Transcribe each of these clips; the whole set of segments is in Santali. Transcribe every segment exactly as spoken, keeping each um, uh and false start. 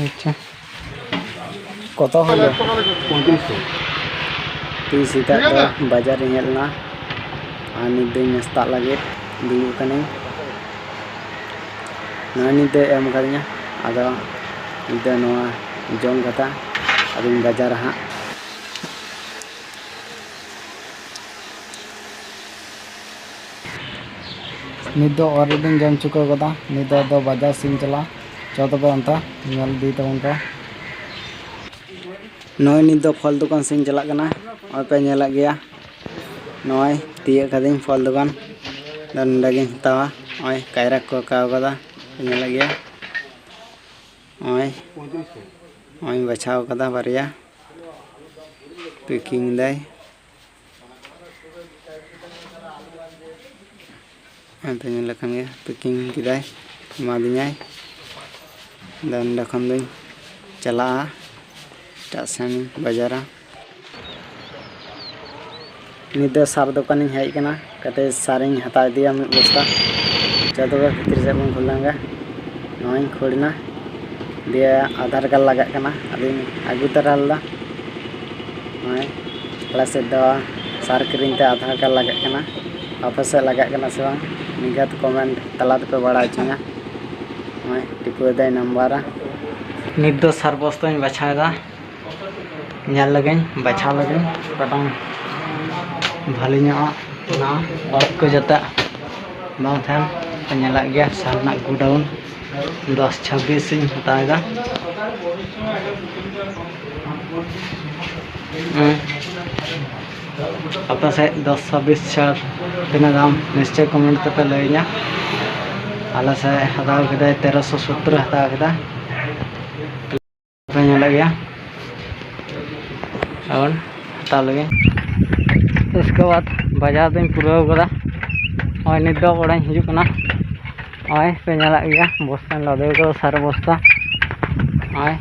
ᱟᱪᱪᱷᱟ, ᱠᱚᱛᱚ ᱦᱚᱞᱚ? ᱛᱤ ᱥᱮᱛᱟᱜ ᱫᱚ ᱵᱟᱡᱟᱨ ᱤᱧ ᱦᱮᱡ ᱞᱮᱱᱟ ᱟᱨ ᱱᱤᱛ ᱫᱚᱧ ᱱᱟᱥᱛᱟᱜ ᱞᱟᱹᱜᱤᱫ ᱫᱩᱲᱩᱵ ᱠᱟᱹᱱᱟᱹᱧ᱾ ᱱᱚᱜᱼᱚᱭ ᱱᱤᱛ ᱫᱚᱭ ᱮᱢ ᱠᱟᱫᱤᱧᱟ, ᱟᱫᱚ ᱱᱤᱛ ᱫᱚ ᱱᱚᱣᱟ ᱡᱚᱢ ᱠᱟᱛᱮ ᱟᱫᱚᱧ ᱵᱟᱡᱟᱨᱟ ᱦᱟᱸᱜ᱾ ᱱᱤᱛ ᱫᱚ already ᱡᱚᱢ ᱪᱩᱠᱟᱹᱣ ᱠᱟᱫᱟ᱾ ᱱᱤᱛ ᱫᱚ ᱟᱫᱚ ᱵᱟᱡᱟᱨ ᱥᱮᱫ ᱤᱧ ᱪᱟᱞᱟᱜᱼᱟ᱾ ᱪᱚ ᱛᱚᱵᱮ ᱚᱱᱛᱮ ᱧᱮᱞ ᱤᱫᱤ ᱛᱟᱵᱚᱱ ᱯᱮ᱾ ᱱᱚᱜᱼᱚᱭ ᱱᱤᱛ ᱫᱚ ᱯᱷᱚᱞ ᱫᱚᱠᱟᱱ ᱥᱮᱫ ᱤᱧ ᱪᱟᱞᱟᱜ ᱠᱟᱱᱟ᱾ ᱱᱚᱜᱼᱚᱭ ᱯᱮ ᱧᱮᱞᱮᱫ ᱜᱮᱭᱟ, ᱱᱚᱜᱼᱚᱭ ᱛᱤᱭᱟᱹᱜ ᱠᱟᱫᱟᱹᱧ ᱯᱷᱚᱞ ᱫᱚᱠᱟᱱ᱾ ᱫᱚ ᱱᱚᱰᱮ ᱜᱤᱧ ᱦᱟᱛᱟᱣᱟ᱾ ᱱᱚᱜᱼᱚᱭ ᱠᱟᱭᱨᱟ ᱠᱚ ᱟᱠᱟᱣ ᱠᱟᱫᱟ, ᱯᱮ ᱧᱮᱞᱮᱫ ᱜᱮᱭᱟ᱾ ᱱᱚᱜᱼᱚᱭ, ᱱᱚᱜᱼᱚᱭ ᱤᱧ ᱵᱟᱪᱷᱟᱣ ᱠᱟᱫᱟ ᱵᱟᱨᱭᱟ, packing ᱫᱟᱭ᱾ ᱦᱟᱱᱛᱮ ᱧᱮᱞ ᱞᱮᱠᱷᱟᱱ ᱜᱮ packing ᱠᱮᱫᱟᱭ, ᱮᱢᱟᱫᱤᱧᱟᱭ᱾ ᱟᱫᱚ ᱱᱚᱸᱰᱮ ᱠᱷᱚᱱ ᱫᱚᱧ ᱪᱟᱞᱟᱜᱼᱟ ᱮᱴᱟᱜ ᱥᱮᱱ ᱵᱟᱡᱟᱨᱟ᱾ ᱱᱤᱛ ᱫᱚ ᱥᱟᱨ ᱫᱚᱠᱟᱱᱤᱧ ᱦᱮᱡ ᱠᱟᱱᱟ, ᱠᱟᱹᱴᱤᱡ ᱥᱟᱨᱤᱧ ᱦᱟᱛᱟᱣ ᱤᱫᱤᱭᱟ ᱢᱤᱫ ᱵᱚᱥᱛᱟ᱾ ᱡᱚᱛᱚ ᱜᱮ ᱵᱷᱤᱛᱨᱤ ᱥᱮᱫ ᱵᱚᱱ ᱠᱷᱩᱞ ᱞᱮᱱ ᱜᱮ᱾ ᱱᱚᱣᱟᱧ ᱠᱷᱳᱲ ᱮᱱᱟ, ᱫᱤᱭᱮ ᱟᱫᱷᱟᱨ ᱠᱟᱨᱰ ᱞᱟᱜᱟᱜ ᱠᱟᱱᱟ, ᱟᱫᱚᱧ ᱟᱹᱜᱩ ᱛᱟᱨᱟ ᱞᱮᱫᱟ᱾ ᱱᱚᱜᱼᱚᱭ ᱟᱞᱮ ᱥᱮᱫ ᱫᱚ ᱥᱟᱨ ᱠᱤᱨᱤᱧ ᱛᱮ ᱟᱫᱷᱟᱨ ᱠᱟᱨᱰ ᱞᱟᱜᱟᱜ ᱠᱟᱱᱟ, ᱟᱯᱮ ᱥᱮᱫ ᱞᱟᱜᱟᱜ ᱠᱟᱱᱟ ᱥᱮ ᱵᱟᱝ? ᱱᱤᱝᱠᱟᱹ ᱛᱮ comment ᱛᱟᱞᱟ ᱛᱮᱯᱮ ᱵᱟᱲᱟᱭ ᱦᱚᱪᱚᱧᱟ᱾ ᱱᱚᱜᱼᱚᱭ ᱴᱤᱯᱟᱹᱣ ᱫᱟᱭ ᱱᱟᱢᱵᱟᱨᱟ᱾ ᱱᱤᱛ ᱫᱚ ᱥᱟᱨ ᱵᱚᱥᱛᱟᱧ ᱵᱟᱪᱷᱟᱣ ᱮᱫᱟ, ᱧᱮᱞ ᱞᱮᱜᱮᱧ, ᱵᱟᱪᱷᱟᱣ ᱞᱮᱜᱮᱧ, ᱚᱠᱟᱴᱟᱝ ᱵᱷᱟᱞᱮ ᱧᱚᱜᱼᱟ, ᱚᱱᱟ ᱚᱛ ᱠᱚ ᱡᱟᱛᱮ ᱵᱟᱝ ᱛᱟᱦᱮᱱ᱾ ᱯᱮ ᱧᱮᱞᱮᱫ ᱜᱮᱭᱟ ᱥᱟᱨ ᱨᱮᱱᱟᱜ ᱜᱳᱰᱟᱣᱩᱱ, ᱫᱚᱥ ᱪᱷᱟᱵᱵᱤᱥ ᱤᱧ ᱦᱟᱛᱟᱣ ᱮᱫᱟ᱾ ᱦᱩᱸ᱾ ᱟᱯᱮ ᱥᱮᱫ ᱫᱚᱥ ᱪᱷᱟᱵᱵᱤᱥ ᱥᱟᱨ ᱛᱤᱱᱟᱹᱜ ᱫᱟᱢ? ᱱᱤᱥᱪᱚᱭ comment ᱛᱮᱯᱮ ᱞᱟᱹᱭᱟᱹᱧᱟ᱾ ᱟᱞᱮ ᱥᱮᱫ ᱦᱟᱛᱟᱣ ᱠᱮᱫᱟᱭ ᱛᱮᱨᱚᱥᱚ ᱥᱳᱛᱛᱳᱨ ᱦᱟᱛᱟᱣ ᱠᱮᱫᱟ᱾ ᱯᱮ ᱧᱮᱞᱮᱫ ᱜᱮᱭᱟ᱾ ᱟᱨ ᱦᱟᱛᱟᱣ ᱞᱟᱹᱜᱤᱫ᱾ ᱩᱥᱠᱮ ᱵᱟᱫ ᱵᱟᱡᱟᱨ ᱫᱚᱧ ᱯᱩᱨᱟᱹᱣ ᱠᱟᱫᱟ᱾ ᱱᱚᱜᱼᱚᱭ ᱱᱤᱛ ᱫᱚ ᱚᱲᱟᱜ ᱤᱧ ᱦᱤᱡᱩᱜ ᱠᱟᱱᱟ᱾ ᱱᱚᱜᱼᱚᱭ ᱯᱮ ᱧᱮᱞᱮᱫ ᱜᱮᱭᱟ, ᱵᱚᱥᱛᱟᱧ ᱞᱟᱫᱮ ᱠᱟᱫᱟ, ᱥᱟᱨ ᱵᱚᱥᱛᱟ᱾ ᱱᱚᱜᱼᱚᱭ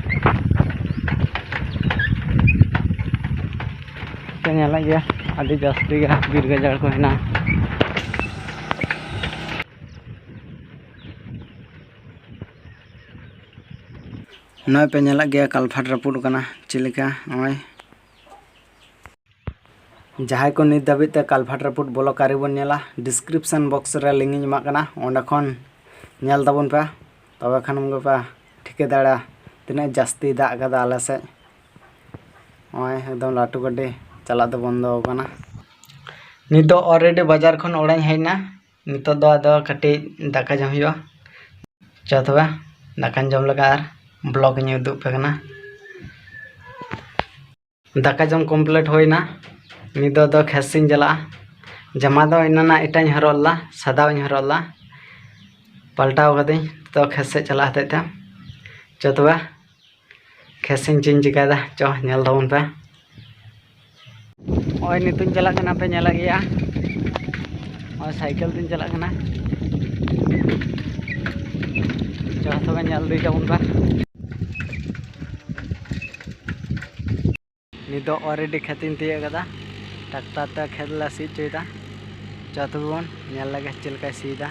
ᱯᱮ ᱧᱮᱞᱮᱫ ᱜᱮᱭᱟ, ᱟᱹᱰᱤ ᱡᱟᱹᱥᱛᱤ ᱜᱮ ᱵᱤᱨ ᱜᱟᱡᱟᱲ ᱠᱚ ᱦᱮᱱᱟᱜᱼᱟ᱾ ᱱᱚᱜᱼᱚᱭ ᱯᱮ ᱧᱮᱞᱮᱫ ᱜᱮᱭᱟ culvert ᱨᱟᱹᱯᱩᱫ ᱟᱠᱟᱱᱟ ᱪᱮᱫ ᱞᱮᱠᱟ᱾ ᱱᱚᱜᱼᱚᱭ ᱡᱟᱦᱟᱸᱭ ᱠᱚ ᱱᱤᱛ ᱫᱷᱟᱹᱵᱤᱡ ᱛᱮ culvert ᱨᱟᱹᱯᱩᱫ vlog ᱟᱹᱣᱨᱤ ᱵᱚᱱ ᱧᱮᱞᱟ, description box ᱨᱮ link ᱤᱧ ᱮᱢᱟᱜ ᱠᱟᱱᱟ, ᱚᱸᱰᱮ ᱠᱷᱚᱱ ᱧᱮᱞ ᱛᱟᱵᱚᱱ ᱯᱮ᱾ ᱛᱚᱵᱮ ᱠᱷᱟᱱ ᱜᱮᱯᱮ ᱴᱷᱤᱠᱟᱹ ᱫᱟᱲᱮᱭᱟᱜᱼᱟ ᱛᱤᱱᱟᱹᱜ ᱡᱟᱹᱥᱛᱤ ᱫᱟᱜ ᱟᱠᱟᱫᱟ ᱟᱞᱮ ᱥᱮᱫ᱾ ᱱᱚᱜᱼᱚᱭ ᱮᱠᱫᱚᱢ ᱞᱟᱹᱴᱩ ᱜᱟᱹᱰᱤ ᱪᱟᱞᱟᱜ ᱫᱚ ᱵᱚᱱᱫᱚ ᱟᱠᱟᱱᱟ᱾ ᱱᱤᱛᱚᱜ already ᱵᱟᱡᱟᱨ ᱠᱷᱚᱱ ᱚᱲᱟᱜ ᱤᱧ ᱦᱮᱡ ᱮᱱᱟ᱾ ᱱᱤᱛᱚᱜ ᱫᱚ ᱟᱫᱚ ᱠᱟᱹᱴᱤᱡ ᱫᱟᱠᱟ ᱡᱚᱢ ᱦᱩᱭᱩᱜᱼᱟ᱾ ᱪᱚ ᱛᱚᱵᱮ ᱫᱟᱠᱟᱧ ᱡᱚᱢ ᱞᱮᱜᱟ ᱟᱨ vlog ᱤᱧ ᱩᱫᱩᱜ ᱟᱯᱮ ᱠᱟᱱᱟ᱾ ᱫᱟᱠᱟ ᱡᱚᱢ complete ᱦᱩᱭᱱᱟ᱾ ᱱᱤᱛᱚᱜ ᱫᱚ ᱠᱷᱮᱛ ᱥᱮᱫ ᱤᱧ ᱪᱟᱞᱟᱜᱼᱟ᱾ ᱡᱟᱢᱟ ᱫᱚ ᱮᱱᱟᱱᱟᱜ ᱮᱴᱟᱜ ᱤᱧ ᱦᱚᱨᱚᱜ ᱞᱮᱫᱟ, ᱥᱟᱫᱟ ᱤᱧ ᱦᱚᱨᱚᱜ ᱞᱮᱫᱟ, ᱯᱟᱞᱴᱟᱣ ᱠᱟᱹᱫᱟᱹᱧ᱾ ᱛᱚ ᱠᱷᱮᱛ ᱥᱮᱫ ᱪᱟᱞᱟᱜ ᱦᱚᱛᱮᱡ ᱛᱮ ᱪᱚ ᱛᱚᱵᱮ ᱠᱷᱮᱛ ᱥᱮᱫ ᱪᱮᱫ ᱤᱧ ᱪᱤᱠᱟᱹᱭᱮᱫᱟ, ᱪᱚ ᱧᱮᱞ ᱛᱟᱵᱚᱱ ᱯᱮ᱾ ᱱᱚᱜᱼᱚᱭ ᱱᱤᱛᱚᱜ ᱤᱧ ᱪᱟᱞᱟᱜ ᱠᱟᱱᱟ, ᱯᱮ ᱧᱮᱞᱮᱫ ᱜᱮᱭᱟ᱾ ᱱᱚᱜᱼᱚᱭ ᱥᱟᱭᱠᱮᱞ ᱛᱤᱧ ᱪᱟᱞᱟᱜ ᱠᱟᱱᱟ᱾ ᱪᱚ ᱛᱚᱵᱮ ᱧᱮᱞ ᱤᱫᱤᱭ ᱛᱟᱵᱚᱱ ᱯᱮ᱾ ᱱᱤᱛ ᱫᱚ already ᱠᱷᱮᱛ ᱤᱧ ᱛᱤᱭᱳᱜ ᱠᱟᱫᱟ᱾ ᱴᱨᱟᱠᱴᱟᱨ ᱛᱮ ᱠᱷᱮᱛ ᱞᱮ ᱥᱤ ᱦᱚᱪᱚᱭᱮᱫᱟ᱾ ᱪᱚ ᱛᱚᱵᱮ ᱵᱚᱱ ᱧᱮᱞ ᱞᱮᱜᱮ ᱪᱮᱫ ᱞᱮᱠᱟᱭ ᱥᱤᱭᱮᱫᱟ᱾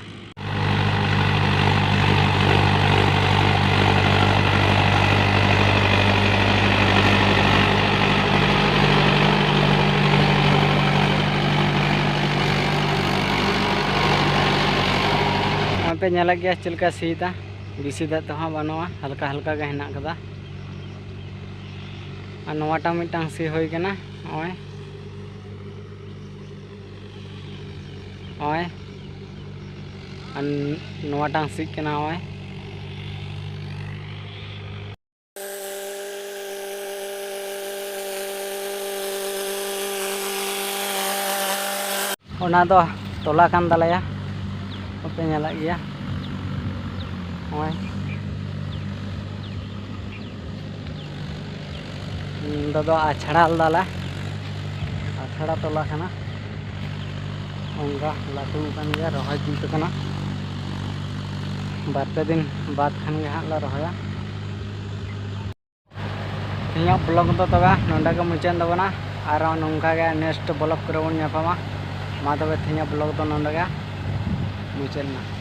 ᱱᱚᱜᱼᱚᱭ ᱯᱮ ᱧᱮᱞᱮᱫ ᱜᱮᱭᱟ ᱪᱮᱫ ᱞᱮᱠᱟᱭ ᱥᱤᱭᱮᱫᱟ᱾ ᱵᱮᱥᱤ ᱫᱟᱜ ᱛᱮᱦᱚᱸ ᱵᱟᱹᱱᱩᱜᱼᱟ, ᱦᱟᱞᱠᱟ ᱦᱟᱞᱠᱟ ᱜᱮ ᱦᱮᱱᱟᱜ ᱠᱟᱫᱟ᱾ ᱟᱨ ᱱᱚᱣᱟᱴᱟᱜ ᱢᱤᱫᱴᱟᱝ ᱥᱤ ᱦᱩᱭ ᱠᱟᱱᱟ, ᱱᱚᱜᱼᱚᱭ, ᱱᱚᱜᱼᱚᱭ, ᱟᱨ ᱱᱚᱣᱟᱴᱟᱝ ᱥᱤᱜ ᱠᱟᱱᱟ, ᱱᱚᱜᱼᱚᱭ᱾ ᱚᱱᱟ ᱫᱚ ᱛᱚᱞᱟ ᱠᱟᱱ ᱛᱟᱞᱮᱭᱟ, ᱟᱯᱮ ᱧᱮᱞᱮᱫ ᱜᱮᱭᱟ, ᱱᱚᱜᱼᱚᱭ᱾ ᱱᱚᱸᱰᱮ ᱫᱚ ᱟᱪᱷᱲᱟ ᱞᱮᱫᱟᱞᱮ, ᱟᱪᱷᱲᱟ ᱛᱚᱞᱟ ᱠᱟᱱᱟ᱾ ᱚᱱᱠᱟ ᱞᱟᱹᱴᱩ ᱟᱠᱟᱱ ᱜᱮᱭᱟ, ᱨᱚᱦᱚᱭ ᱡᱩᱛ ᱟᱠᱟᱱᱟ᱾ ᱵᱟᱨ ᱯᱮ ᱫᱤᱱ ᱵᱟᱫᱽ ᱠᱷᱟᱱ ᱜᱮ ᱦᱟᱸᱜ ᱞᱮ ᱨᱚᱦᱚᱭᱟ᱾ ᱛᱮᱦᱮᱧᱟᱜ vlog ᱫᱚ ᱛᱚᱵᱮ ᱱᱚᱸᱰᱮ ᱜᱮ ᱢᱩᱪᱟᱹᱫ ᱮᱱ ᱛᱟᱵᱚᱱᱟ᱾ ᱟᱨᱚ ᱱᱚᱝᱠᱟ ᱜᱮ next vlog ᱠᱚᱨᱮ ᱵᱚᱱ ᱧᱟᱯᱟᱢᱟ᱾ ᱢᱟ ᱛᱚᱵᱮ ᱛᱮᱦᱮᱧᱟᱜ vlog ᱫᱚ ᱱᱚᱸᱰᱮ ᱜᱮ ᱢᱩᱪᱟᱹᱫ ᱮᱱᱟ᱾